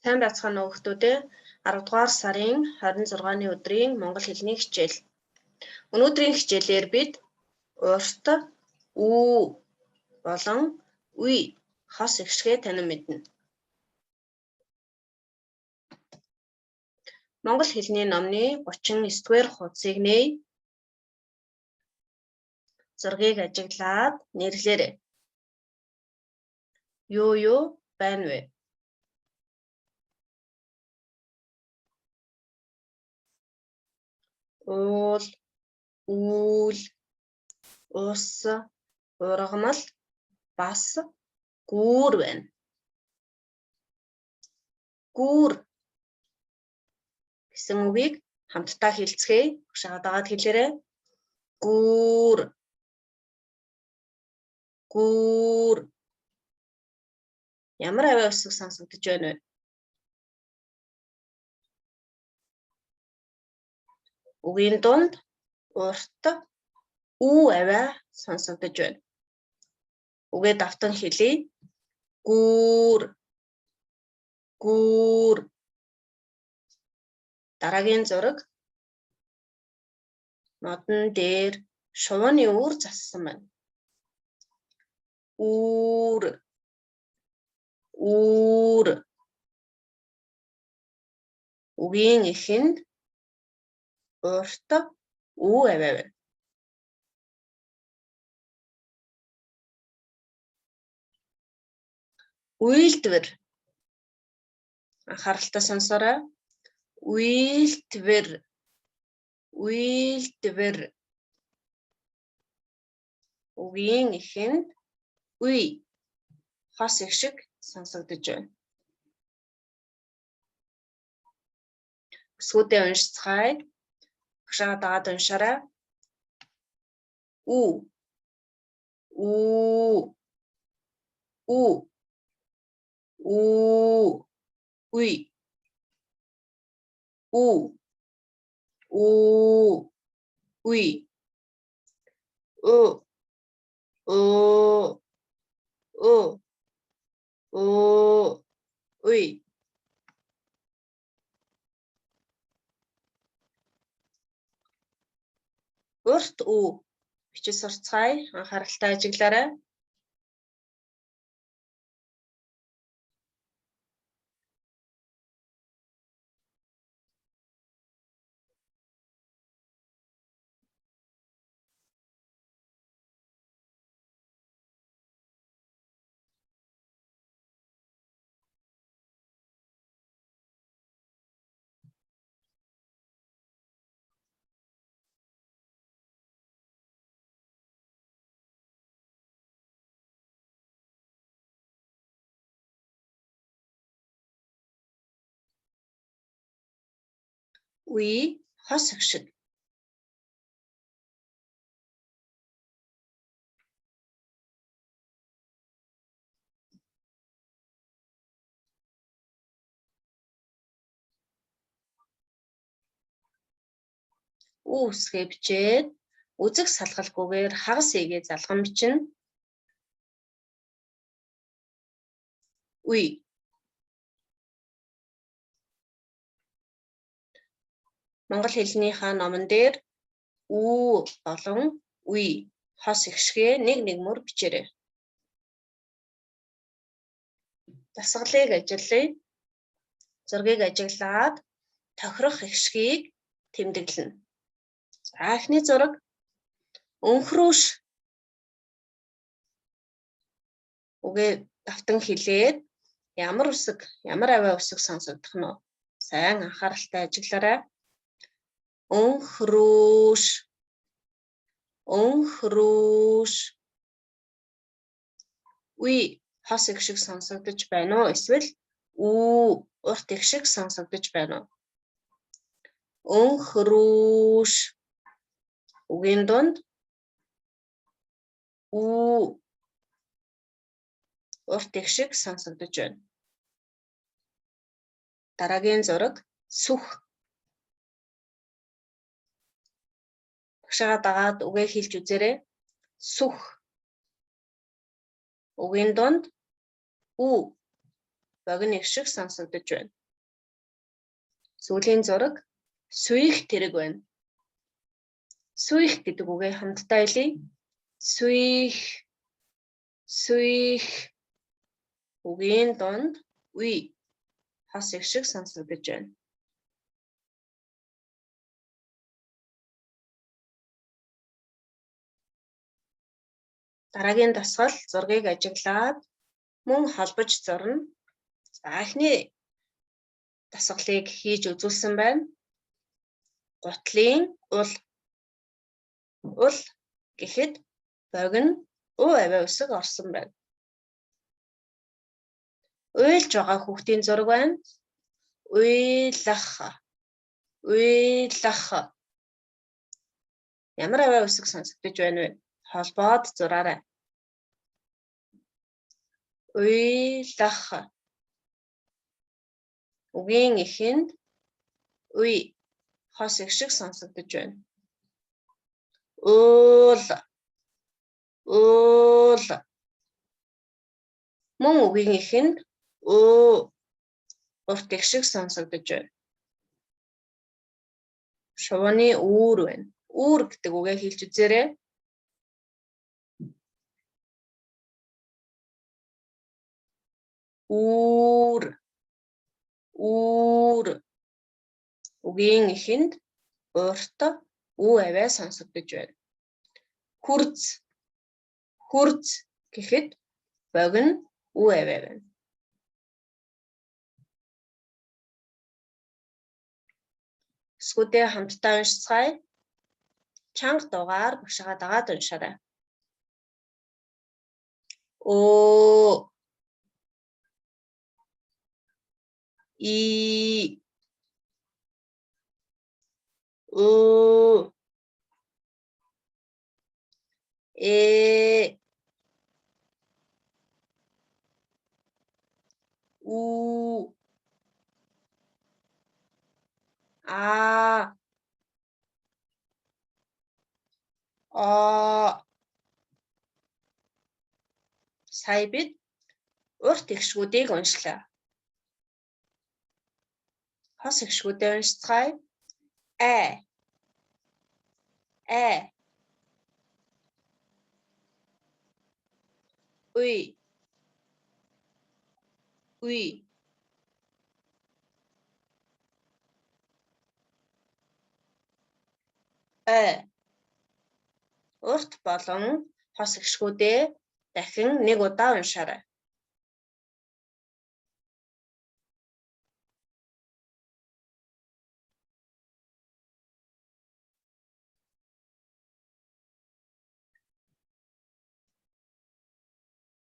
Сайн байцгаана уу хүмүүдээ. 10 дугаар сарын 26-ны өдрийн монгол хэлний хичээл. Өнөөдрийн хичээлээр бид урт үү болон үе хос эгшгээ танин мэднэ. Монгол хэлний номны 39-р хуудсыг нээе. Зургийг ажиглаад нэрлээрэй. Юу юу байна вэ? Уул, үүл, ус, ургамал, бас гүүр байна. Гүүр гэсэн үгийг хамтдаа хэлцгээе. Багшаа дагаад хэлээрэй. Гүүр. Гүүр. Ямар авиа үсэг сонсогдож байна вэ? Үгийн дунд урт үү авиа сонсогдож байна. Үгээ давтан хэлье. Гүүр. Гүүр. Дараагийн зураг модон дээр шувууны үүр зассан байна. Үүр. Үүр. Үгийн эхэнд урт үү авиа байна. Үйлдвэр. Анхааралтай сонсоорой. Үйлдвэр. Үйлдвэр. Үгийн эхэнд үе хос их шиг сонсогдож байна. Өсгүүдээ уншицгаая. Багшаа дагаад уншаарай. Ү. Үү. Ү. Үү. Үе. Ү. Үү. Үе. Ө. Өө. Өө. Өө. Үе. Урт үү бичиж сурцгаая. Анхааралтай ажиглаарай. Үе хос эгшиг. Ү үсгээ бичээд үзэг салгалгүйгээр хагас эгээ залган бичнэ. Үе. Монгол хэлнийхаа номон дээр үү болон үе хос эгшгээ нэг нэг мөр бичээрэй. Дасгалыг ажиллая. Зургийг ажиглаад тохирох эгшгийг тэмдэглэнэ. За, эхний зураг өнхрүүш үгээ давтан хэлээд ямар үсэг, ямар авиа үсэг сонсогдох нь вэ? Сайн анхааралтай ажиглаарай. Өнхрүүш. Өнхрүүш. Үе хос эгшиг шиг сонсогдож байна уу? Эсвэл үү урт эгшиг шиг сонсогдож байна уу? Өнхрүүш. Үгийн дунд үү урт эгшиг шиг сонсогдож байна. Дараагийн зураг сүх. Багшаага дагаад үгээ хэлж үзээрэй. Сүх. Үгийн дунд үү богино их шиг сонсогдож байна. Сүүлийн зураг суйх тэрэг байна. Суйх гэдэг үгээ хамтдаа хэлье. Суйх, суйх үгийн дунд үе хос их шиг сонсогдож байна. Дараагийн дасгал зургийг ажиглаад мөн холбож зурна. За, эхний дасгалыг хийж үзүүлсэн байна. Гутлын ул. Ул гэхэд богино уу авиа үсэг орсон байна. Уйлж байгаа хүүхдийн зураг байна. Уйлах. Уйлах. Ямар авиа үсэг сонсогдож байна вэ? Холбоод зураарай. Уйлах. Үгийн эхэнд уй хос их шиг сонсогдож байна. Уул. Уул. Мөн үгийн эхэнд уу урт их шиг сонсогдож байна. Шувууны үүр байна. Үүр гэдэг үгээ хэлж үзээрэй. Үүр. Үүр. Үгийн эхэнд урт үү авиа сонсогдож байна. Хөрц. Хөрц гэхэд богино үү авиа байна. Үсгүүдээ хамтдаа уншицгаая. Чанга дуугаар багшигаа дагаад уншаарай. Өө и у э у а о. Сая бид урт эгшгүүдийг уншлаа. Хос эгшгүүдээ уншицгаая. Э э уй уй э. Урт болон хос эгшгүүдээ дахин нэг удаа уншаарай.